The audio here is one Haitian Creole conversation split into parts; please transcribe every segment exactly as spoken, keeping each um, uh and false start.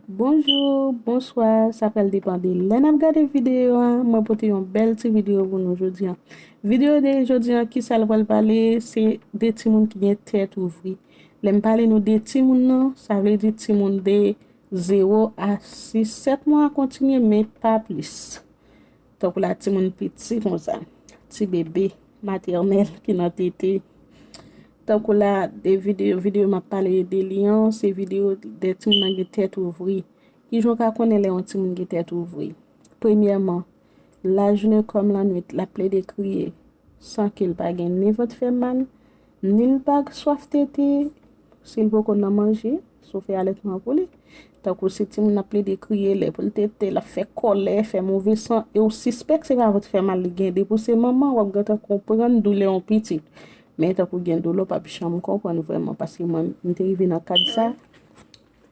Bonjou, bonswa, sa pral depann de lè n ap gade videyo a. Mwen pote yon bèl ti videyo pou nou jodi a. Videyo de jodi a, kisa l pral pale, se de timoun ki gen tèt ouvri. Lè m pale nou de timoun nan, sa vle di timoun de zewo a sis, sèt mwa a kontinye, men pa plis. Tankou la, timoun piti konsa, ti bebe matènèl ki nan tete. Tankou la, de videyo, videyo m ap pale de li an, se videyo de timoun nan gen tèt ouvri. Kijan w ka konnen lè yon timoun gen tèt ouvri? Premyèman, lajounen kòm lannwit, l ap plede kriye san ke l pa gen ni vant fè mal, ni l pa swaf tete, si l poko nan manje, si w fè alètman pou li. Tankou si timoun nan ap plede kriye lè pou l tete, l ap fè kòlè, fè move san, e w sispèk se pa vant fè mal li gen, depi w se manman, w ap gentan konprann doulè yon pitit. Men tankou gen doulè, w p ap janm konprann vrèman, paske mwen, m te rive nan kad sa.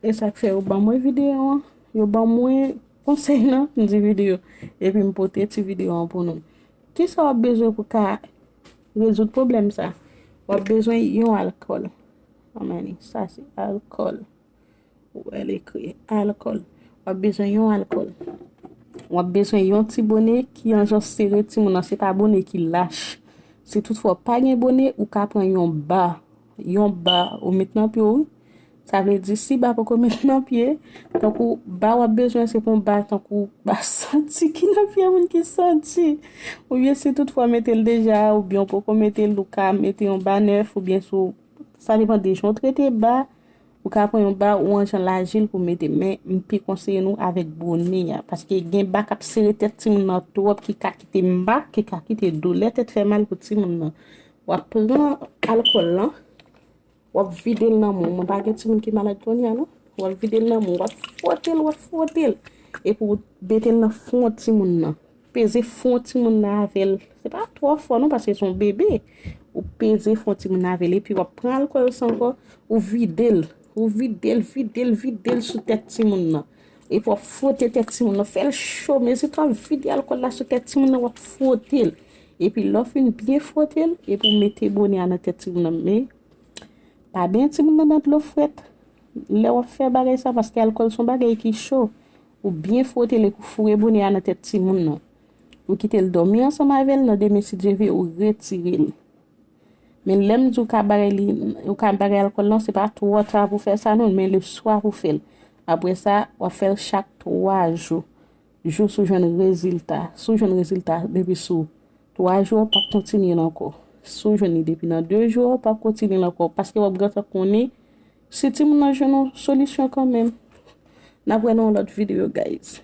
E sa k fè yo ban mwen videyo an, yo ban mwen konsèy nan, m di videyo. Epi m pote ti videyo an pou nou. Kisa w ap bezwen pou ka rezoud pwoblèm sa? W ap bezwen yon alkòl. Anmène, sa se alkòl. Ou wè l ekri alkòl. W ap bezwen yon alkòl. W ap bezwen yon ti bone ki an jan sere timoun nan. Se pa bone ki lach. Si toutfwa w pa gen bone, ou ka pran yon ba. Yon ba, ou met nan pye w, wi. Sa vle di, si ba poko met nan pye, tankou ba w ap bezwen, se pou yon ba tankou ba santi ki nan pye moun ki santi. Oubyen si toutfwa w mete l deja, oubyen w poko mete l, ou ka mete yon ba nèf, oubyen si w, sa depann de jan w trete ba, ou ka pran yon ba ou an jan lajil pou mete, men m pi konseye nou avèk bone a, paske gen ba k ap sere tèt timoun nan twòp ki ka kite mak, ki ka kite doulè, tèt fè mal pou timoun nan. W ap pran alkòl lan, w ap vide l nan men w. Mwen pa gen timoun ki malad kounye a, non. W ap vide l nan men w, w ap fwote l, w ap fwote l. Epi w mete l nan fwon timoun nan. Peze fwon timoun nan avè l. Se pa twò fò, non, paske se yon bebe. Ou peze fwon timoun nan avè l, epi w ap pran alkòl sa ankò, ou vide l. Ou vide l, vide l, vide l sou tèt timoun nan. Epi w ap fwote tèt timoun nan, fè l cho, mezi tan w ap vide alkòl la sou tèt timoun nan, w ap fwote l. Epi lè w fin byen fwote l, epi w mete bone a nan tèt timoun nan. Men, pa benyen timoun nan nan dlo frèt lè w ap fè bagay sa, paske alkòl se yon bagay ki cho. Ou byen fwote l epi w foure bone a nan tèt timoun nan. Ou kite l dòmi ansanm avè l, nan demen si Dye vle, ou retire l. Men lè m di w ka bare li, ou ka bare alkòl lan, se pa twò ta pou fè sa non, men leswa pou fè l. Apre sa, w ap fè l chak twa jou. Jis ou jwenn rezilta. Si w jwenn rezilta depi sou twa jou, w p ap kontinye l ankò. Si w jwenn li depi nan de jou, w p ap kontinye l ankò. Paske w ap gentan konnen si timoun nan jwenn yon solisyon kanmenm. N ap wè nan yon lòt videyo, guys.